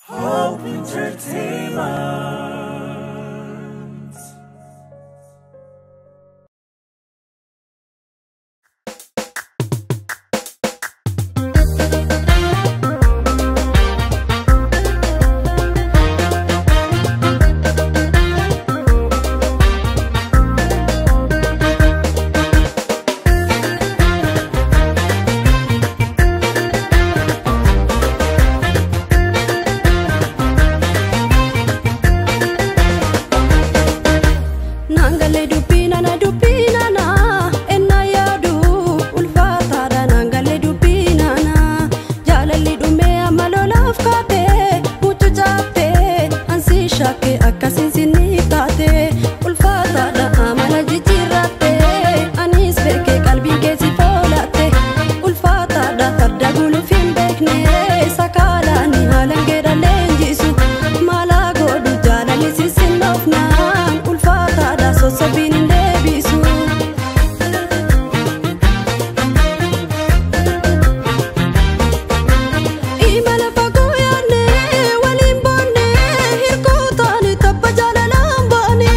Hope Entertainment. Nangalee dubbina na dubbina na enna yaadu ulfaataadha nangalee dubbina na jaalalli dhumee amma lolaaf kaate mucucaatte ansi shakke akkasiin sinni taate ulfaataadha amala jijjiirratte anis beekee qalbiin keessi foolatte ulfaataadha farda guluuf hin beekne sakaalaani haalan geedha leenjisu maalaa godhu jaalalli sisinnoofnaan ulfaataadha sossobiin hin deebisu. Imala fagoo yaadne waliin boonne hirkoo taane tabba jaalalaan baane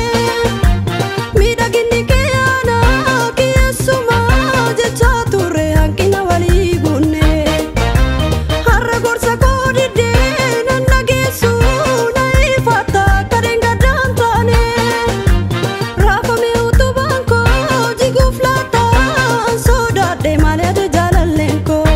miidhaginni kee aanaa kiyyeessumaa jechaa turre hanqina walii guunne har'a gorsa koo diddee nan dhageessu na ifatta akka dheengaddaan taane raafame utubaan koo jiguuf laata sodaadhe malee ati jaalalleen koo.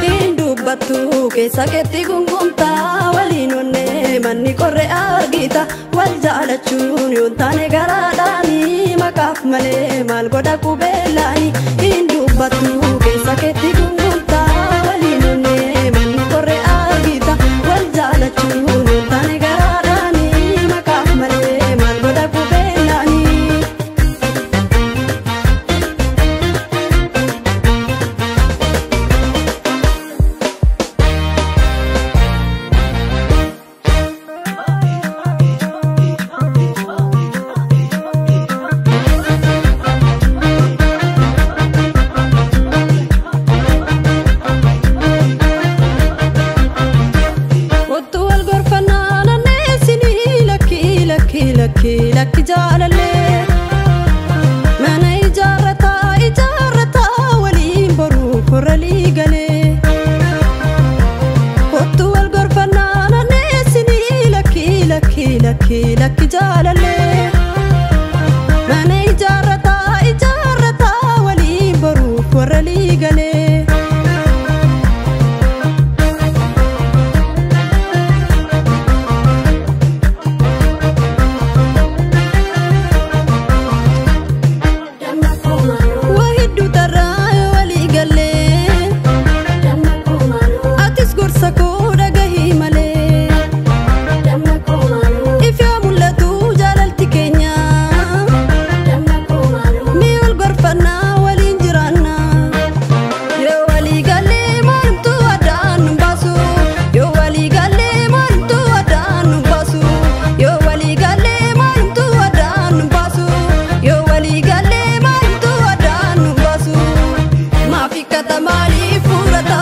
Hin dubbattu keessa keetti gungumtaa waliin onnee manni qorre argita wal jaalachuun yoon taane garaadhaani maqaaf malee maal godha qubeellaani. Hin dubbattu keessa keetti gungumtaa waliin onnee manni qorre argita wal jaalachuun yoon taane garaadhaani maqaaf malee maal godha qubeellaani. Ottu wal gorfannaa nanneessinii lakki lakki lakki lakki jaalallee mana ijaarrataa ijaarrataa waliin boruuf horalii galee. Ottu wal gorfannaa nanneessinii lakki lakki lakki lakki jaalallee mana ijaarrataa ijaarrataa waliin boruuf horalii galee. Waa hedduu tarraa walii galee atis gorsa koo dhagahii malee ifaa mul'atu jaalalti keenya mi wal gorfannaa waliin jiraanna yoo walii galee maalumtuu addaan nu baasu yoo walii galee maalumtuu addaan nu baasu yoo walii galee maalumtuu addaan nu baasu yoo walii galee maalumtuu addaan nu baasu maafi kata maaliif furata